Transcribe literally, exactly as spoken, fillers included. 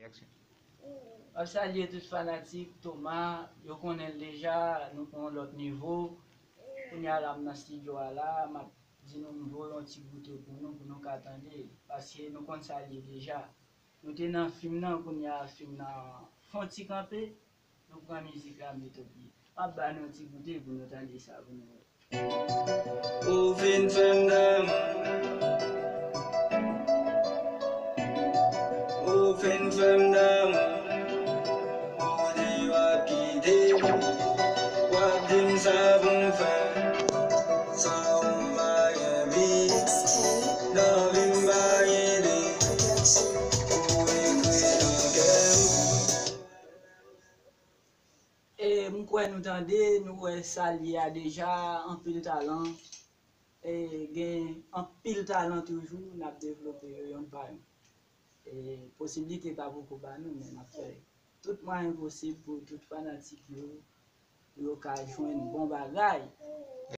M ap salye tout fanatik Thomas, yo konnen l deja, nou pran yon lòt nivo. Kounye a la, m nan estidyo a la, m ap di nou m voye yon ti goute pou nou, pou nou ka tande, paske nou konn sa l ye deja. Nou te nan fim nan, kounye a fim nan fè yon ti kanpe, nou pran mizik la, mete pye. M ap ba nou yon ti goute pou nou tande sa, pou nou wè. Ou fin fè m damou. Ou fin fè m damou. Ou di w ap kite m. W ap di m sa pou m fè. San ou pa gen bi. Nan vi m pa gen de. Ou ekri nan kè m. E m kwè nou tande, nou wè sa l ye a deja, anpil talan. E gen anpil talan toujou, n ap devlope yo yonn pa yonn. E posiblite pa poko ba nou, men n ap fè tout mwayen posib pou tout fanatik yo, pou yo ka jwenn bon bagay.